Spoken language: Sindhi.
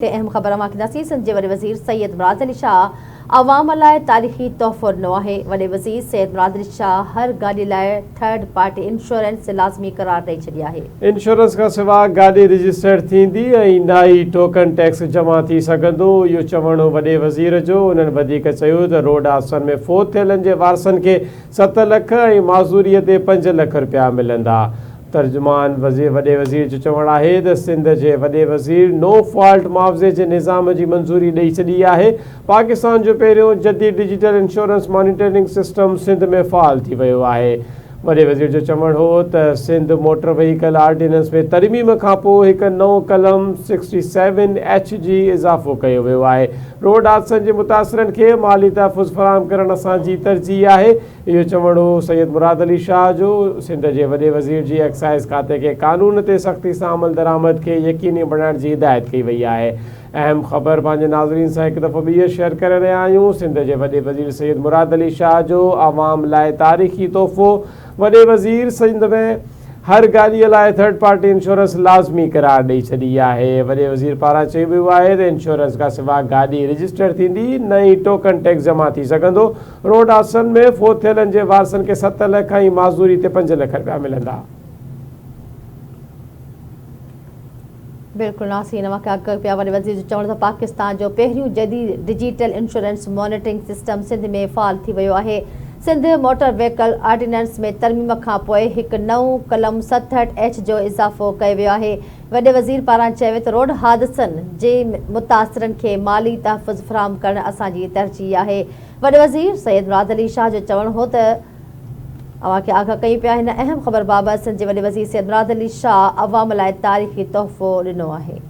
تي اهم خبر اوهان کي ڏينداسين، سنڌ جي وڏي وزير سيد مراد علي شاهه عوام لاء تاريخي تحفو ڏنو آهي، وڏي وزير سيد مراد علي شاهه هر گاڏي لاء ٿرڊ پارٽي انشورنس لازمي قرار ڏئي ڇڏي آهي. انشورنس کان سواء گاڏي رجسٽرڊ ٿيندي ۽ نه ئي ٽوڪن ٽيڪس جمع ٿي سگهندو، اهو چوڻ هو وڏي وزير جو، انهن وڌيڪ چيو ته روڊ حادثن ۾ فوت ٿيلن جي وارثن کي ست لک ۽ معذوري تي پنج لک رپيا ملندا. ترجمان وڏي وزير جو چوڻ آهي ته سنڌ جي وڏي وزير نو فالٽ معاوضي جي نظام جي منظوري ڏئي ڇڏي آهي، پاڪستان جو پهريون جديد digital insurance monitoring system Sindh ۾ فعال ٿي ويو آهي. وڏي وزير جو چوڻ هو ته سنڌ موٽر وهيڪل آرڊيننس ۾ ترميم کانپوء هڪ نئون قلم سڪسٽي سيون ايڇ جي اضافو ڪيو ويو آهي، روڊ حادثن جي متاثرن کي مالي تحفظ فراهم ڪرڻ اسان جي ترجيح آهي، اهو چوڻ هو سيد مراد علي شاهه جو سنڌ جي وڏي وزير جي ايڪسائيز کاتي کي قانون تي سختي سان عملدرآمد کي يقيني بڻائڻ جي هدايت ڪئي وئي آهي. اهم خبر پنهنجي ناظرين سان هڪ دفعو ٻيهر شيئر ڪري رهيا آهيون سنڌ جي وڏي وزير سيد مراد علي شاهه جو عوام لاء تاريخي تحفو وڏي وزير سنڌ ۾ هر گاڏي لاء ٿرڊ پارٽي انشورنس لازمي قرار ڏئي ڇڏي آهي وڏي وزير پاران چيو ويو آهي ته انشورنس کان سواء گاڏي رجسٽر ٿيندي نه ئي ٽوڪن ٽيڪس جمع ٿي سگهندو روڊ حادثن ۾ فوت ٿيلن جي وارثن کي ست لک ۽ معذوري تي پنج لک رپيا ملندا. بلڪل ناصرين اوهان کي آگاهه پيا وڏي وزير جو چوڻ ته پاڪستان جو پهريون جديد digital insurance monitoring system Sindh ۾ فعال ٿي ويو آهي سنڌ موٽر وهيڪل آرڊيننس ۾ ترميم کان پوء هڪ نئون قلم 67 ايڇ جو اضافو ڪيو ويو آهي وڏي وزير پاران چيو ويو ته روڊ حادثن جي متاثرن کي مالي تحفظ فراهم ڪرڻ اسان جي ترجيح آهي. وڏي وزير سيد مراد علي شاهه جو چوڻ هو ته اوهان کي آگاهه ڪيون پيا هن اهم خبر بابت سنڌ جي وڏي وزير سيد مراد علي شاهه عوام لاء تاريخي تحفو ڏنو آهي.